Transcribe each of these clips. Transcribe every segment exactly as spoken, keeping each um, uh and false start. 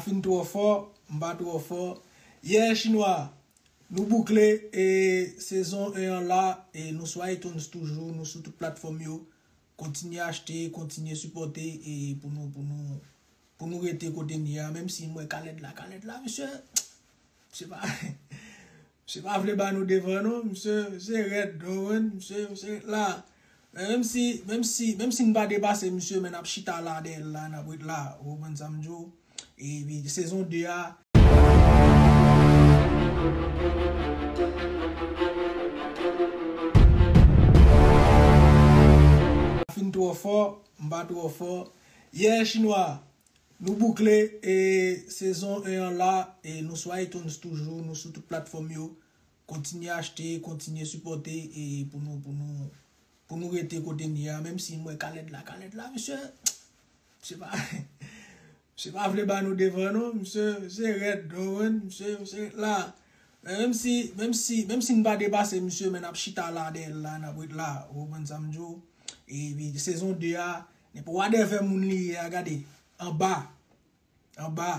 Fin twò fò, m pa twò fò. Yeah, Chinwa, nou boukle e sezon en an la, e nou sou iTunes toujou, nou sou tout platfòm yo. Kontinye achte, kontinye sipòte e pou nou, pou nou, pou nou rete kote n ye a, menm si m wè Khaled la, Khaled la, misye, misye pa, misye pa vle ba nou devan non, misye, misye rèd, w konprann, misye, misye ret la. Men menm si, menm si, menm si n pa depase misye, men n ap chita la dèyè l la, n ap ret la, w konprann sa m di w? Epi sezon de a, fin twò fò, m pa twò fò. Yeah, Chinwa, nou boukle e sezon en an la, e nou sou iTunes toujou, nou sou tout platfòm yo. Kontinye achte, kontinye sipòte e pou nou, pou nou, pou nou rete kote n ye a, menm si m wè Khaled la, Khaled la, misye, misye pa, misye pa vle ba nou devan non, misye, misye rèd, w konprann, misye, misye ret la. Men menm si, menm si, menm si n pa depase misye, men n ap chita la dèyè l la, n ap ret la, w konprann sa m di w? Epi sezon de a, nenpò whatever moun li ye a, gade, anba, anba,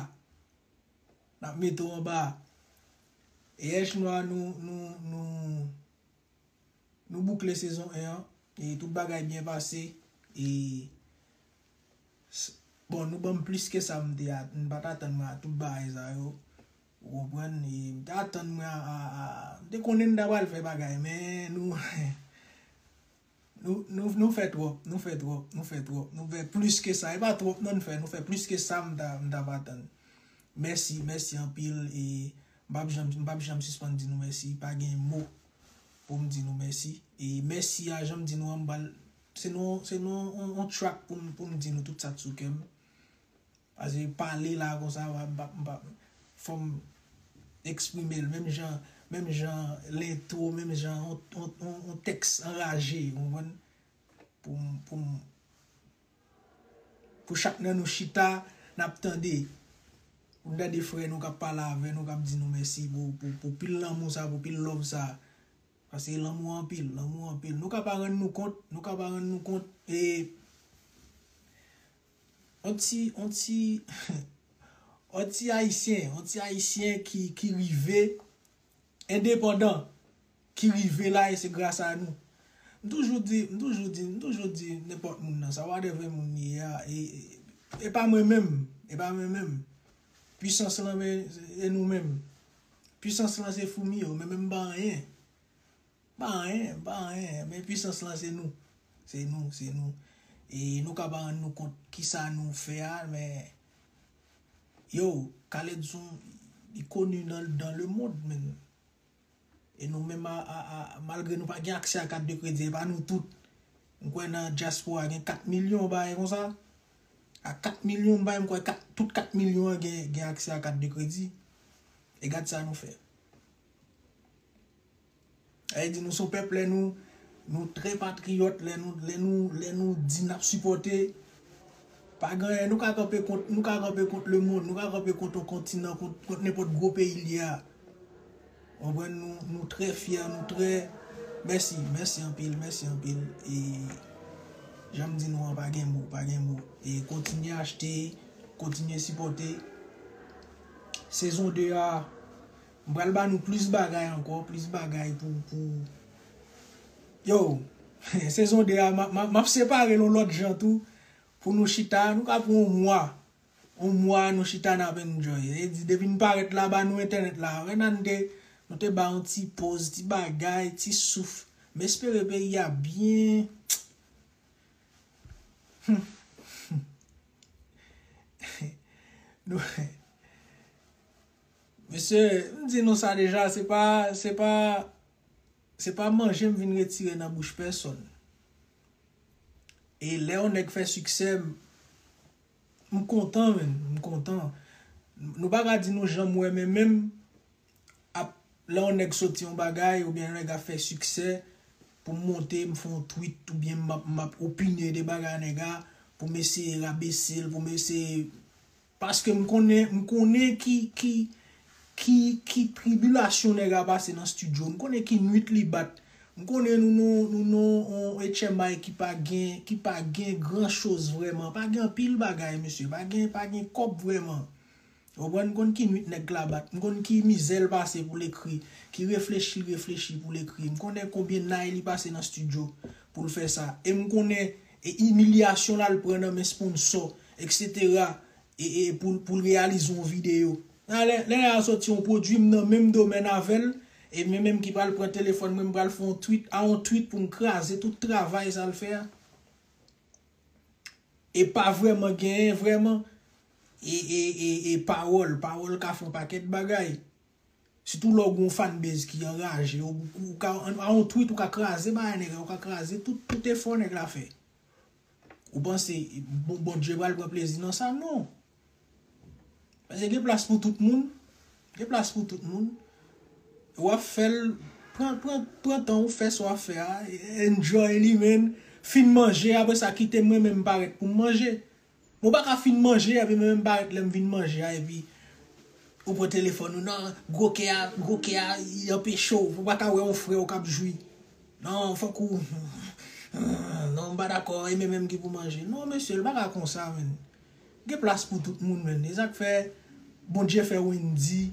n ap mete w anba. E Chinwa, nou, nou, nou, nou boukle sezon en an, e tout bagay byen pase, e s- bon, nou ban m plis ke sa m te at- m pa t atann mwen a tout bagay sa yo, w konprann, e m te atann mwen a, a, a- m te konnen n ta pral fè bagay, men nou, nou, nou, nou fè twòp, nou fè twòp, nou fè twòp, nou fè plis ke sa, e pa twòp non n fè, nou fè plis ke sa m ta, m t ap atann. Mèsi, mèsi anpil, e m p ap janm, m p ap janm sispann di nou mèsi, pa gen mo pou m di nou mèsi. E mèsi a, jan m di nou an, m pral, se nan, se nan on, on track pou m, pou m di nou tout sa k sou kè m. Paske pale la konsa, m pa, m pa, m pa, fò m eksprime l, menm jan, menm jan lentwo, menm jan on, on, on, on tèks anraje, w konprann? Pou m, pou m, pou chak nan nou chita, n ap tande. Pou n tande frè nou k ap pale avè nou, k ap di nou mèsi pou, pou, pou pil lanmou sa, pou pil love sa. Paske lanmou anpil, lanmou anpil. Nou ka pa rann nou kont, nou ka pa rann nou kont. E on ti, on ti, on ti ayisyen, on ti ayisyen ki, ki rive endepandan, ki rive la, e se gras a nou. M toujou di, m toujou di, m toujou di nenpòt moun nan, sa whatever moun li ye a, e, e, e pa mwen menm, e pa mwen menm. Pwisans lan, men, e nou menm. Pwisans lan se foumi yo, men menm pa anyen. Pa anyen, pa anyen, men pwisans lan se nou. Se nou, se nou. E nou ka pa rann nou kont kisa nou fè a, men, yo, Khaled se yon, li koni nan, dans le monde, men. E nou menm, a, a, a, malgre nou pa gen aksè a kat de kredi, e pa nou tout. M kwè nan dyaspora gen kat milyon, bagay konsa. A kat milyon, m bay, m kwè kat, tout kat milyon an gen, gen aksè a kat de kredi. E gad sa nou fè. Sa vle di nou se yon pèp, lè nou, nou trè patriyòt, lè nou, lè nou, lè nou di n ap sipòte, pa gen anyen, nou ka kanpe kont, nou ka kanpe kont lemonn, nou ka kanpe kont yon kontinan, kont, kont nenpòt gwo peyi l ye a. W konprann, nou, nou trè fyè, nou trè, mèsi, mèsi anpil, mèsi anpil. E jan m di nou an, pa gen mo, pa gen mo. E kontinye achte, kontinye sipòte. Sezon de a, m pral ba nou plis bagay ankò, plis bagay pou, pou, yo, sezon de a, m ap, m ap, m ap separe l yon lòt jan tou, pou nou chita, nou ka pran yon mwa, yon mwa nou chita n ap enjoy. E di, depi n parèt la, ba nou entènèt la, wè nan nou te, nou te ba yon ti poz, ti bagay, ti souf. M espere peyi a byen. Nou, mesye, m di nou sa deja, se pa, se pa, se pa manje m vin retire nan bouch pèsonn. E lè yon nèg fè siksè, m, m kontan, menn, m kontan. Nou pa ka di nou janm wè, men menm ap, lè yon nèg soti yon bagay, oubyen yon nèg ap fè siksè, pou m monte, m fè yon tweet, oubyen m ap, m ap opine de bagay nèg a, pou m eseye rabese l, pou m eseye, paske m konnen, m konnen ki, ki, ki, ki tribilasyon nèg a pase nan estidyo, m konnen ki nwit li bat, m konnen nou, nou, nou, nou, yon H M I ki pa gen, ki pa gen gran choz vrèman, pa gen anpil bagay, mesye, pa gen, pa gen kòb vrèman. Ou konprann? M konn ki nwit nèg la bat. M konn ki mizè l pase pou l ekri. Ki reflechi l reflechi pou l ekri. M konnen konbyen night li pase nan estidyo pou l fè sa. E m konnen e imilyasyon l al pran nan men sponsò, etsetera, e, e pou, pou l reyalize yon videyo. Lè, lè, lè a soti yon pwodui, m nan menm domèn avè l, e mwen menm ki pral pran telefòn mwen, m pral fè yon tweet, a yon tweet pou m kraze tout travay sa l fè a. E pa vrèman genyen, vrèman, e, e, e, e pawòl. Pawòl ka fè yon pakèt bagay. Sitou lè w gen yon fanbase ki anraje, ou, ou ka, a yon tweet, ou ka kraze bagay nèg la, ou ka kraze tout, tout efò nèg la fè. Ou panse bon, Bondye pral pran plezi nan sa? Non. Paske gen plas pou tout moun. Gen plas pou tout moun. W ap fè l, pran, pran, pran tan ou fè sa w ap fè a. Enjoy li, man. Fin manje, apre sa, kite mwen menm parèt pou m manje. Mwen pa ka fin manje, epi mwen menm parèt lè m vin manje a, epi ou pran telefòn ou, non, gwo kè a, gwo kè a, li anpeche w. Ou pa ka wè yon frè w k ap jwi. Non, fòk ou, non, m pa dakò, e mwen menm ki pou manje. Non, mesye, l pa ka konsa, man. Gen plas pou tout moun, man. E sa k fè Bondye fè Wendy,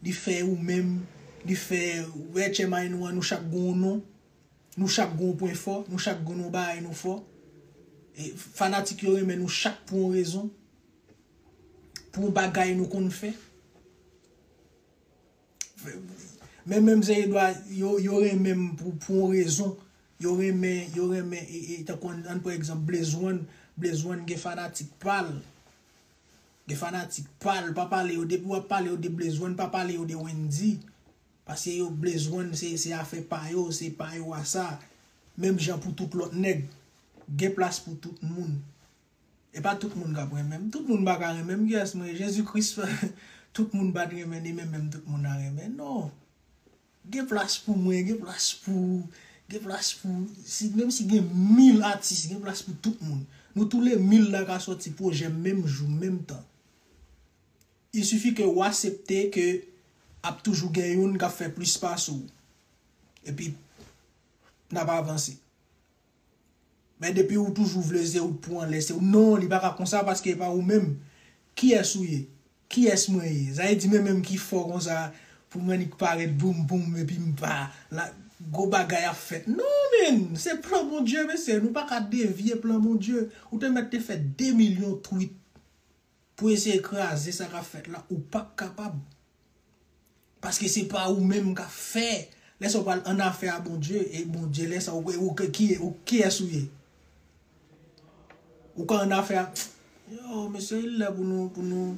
li fè ou menm, li fè, ou wè, Tchèmay nou an, nou chak gen yon non. Nou chak gen yon pwen fò, nou chak gen yon bagay nou fò. E fanatik yo renmen nou chak pou yon rezon, pou yon bagay nou konn fè. Men menm se Edwa, yo, yo renmen m pou, pou yon rezon. Yo renmen, yo renmen, e, e, tankou ann, ann pran egzanp, Blaze One, Blaze One gen fanatik pa l. Gen fanatik pa l, pa pale yo, depi w ap pale yo de Blaze One, pa pale yo de Wendy. Paske yo, Blaze One, se, se afè pa yo, se pa yo a sa. Menm jan pou tout lòt nèg. Gen plas pou tout moun. E pa tout moun k ap renmen m. Tout moun pa ka renmen m. Kiyès mwen ye? Jezi Kris, tout moun pa t renmen, ni menm menm tout moun a renmen. Non. Gen plas pou mwen, gen plas pou, gen plas pou, si, menm si gen mil atis, gen plas pou tout moun. Nou tou le mil la ka sòti pwojè menm jou, menm tan. Il suffit ke w aksepte ke ap toujou gen youn k ap fè plis pase w. Epi, n ap avanse. Men depi ou toujou vle se ou k pou anlè, se ou. Non, li pa ka konsa paske e pa ou menm. Kiyès ou ye? Kiyès mwen ye? Sa vle di mwen menm ki fò konsa pou m annik parèt boum boum epi m pa la, gwo bagay ap fèt. Non, man! Se plan Bondye, mesye. Nou pa ka devye plan Bondye. Ou te mèt te fè de milyon tweet pou eseye kraze sa k ap fèt la, ou p ap kapab. Paske se pa ou menm k ap fè. Lè sa w pral annafè a Bondye, e Bondye, lè sa w, ou, ki, ou, kiyès ou ye? Ou ka annafè a, yo, mesye, il lè pou nou, pou nou,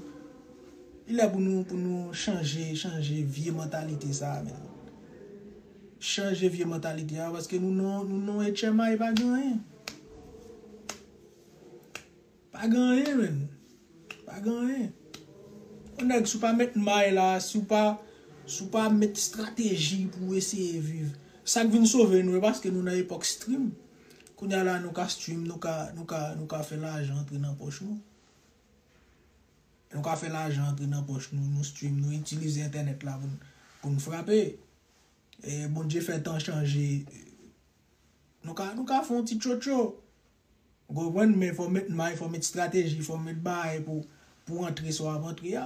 il lè pou nou, pou nou chanje, chanje vye mantalite sa a, men. Chanje vye mantalite a, paske nou non, nou non H M I pa gen anyen. Pa gen anyen, menn. Pa gen anyen. Yon nèg, si w pa met may la, si w pa, si w pa met estrateji pou w eseye viv. Sa k vin sove nou, e paske nou nan epòk stream. Kounye a la, nou ka stream, nou ka, nou ka, nou ka fè lajan antre nan pòch nou. Nou ka fè lajan antre nan pòch nou, nou stream, nou itilize entènèt la pou n, pou n frape. E Bondye fè tan chanje. Nou ka, nou ka fè yon ti tchotcho. Ou konprann? Men fò w met may, fò w met estrateji, fò w met bagay pou, pou w antre sa w ap antre a.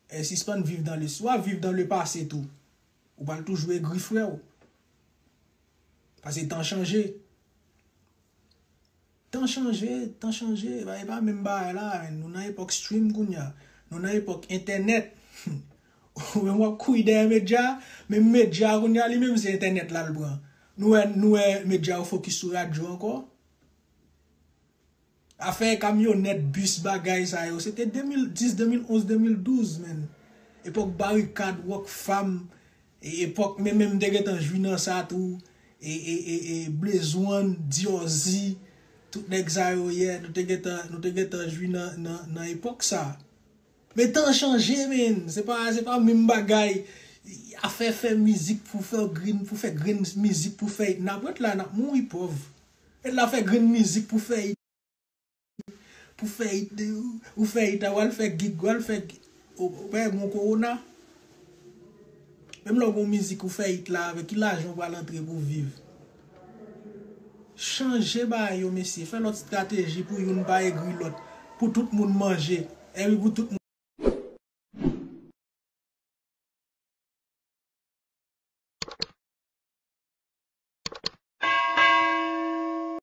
E sispann viv dan le, si w ap viv dan le pase tou, ou pral toujou egri, frè w. Paske tan chanje. Tan chanje, tan chanje. E pa, e pa menm bagay la, menn. Nou nan epòk stream kounye a. Nou nan epòk entènèt. Ou menm w ap kouri dèyè medya, men medya kounye a li menm se entènèt la l pran. Nou wè, nou wè medya yo fokis sou radyo ankò. Afè kamyonèt, bis, bagay sa yo, se te de mil dis, de mil onz, de mil douz, menn. Epòk Barikad, Rockfam, e epòk, men, men m te gentan jwi nan sa tou, e, e, e, e Blaze One, Diorzi, tout nèg sa yo, yeah, nou te gentan, nou te gentan jwi nan, nan, nan epòk sa. Men tan chanje, menn. Se pa, se pa menm bagay. Afè fè mizik pou fè grenn, pou fè grenn mizik, pou fè it. N ap ret la, n ap mouri pòv. Ret la fè grenn mizik pou fè it. Pou fè it, ou fè it, ou al fè gig, ou al fè gi-, ou, ou pa gen kowona. Menm lè w gen yon mizik ou fè it la, avèk ki lajan w pral antre pou w viv? Chanje bagay yo, mesye. Fè lòt estrateji pou youn pa egri lòt. pou tout moun manje, epi pou tout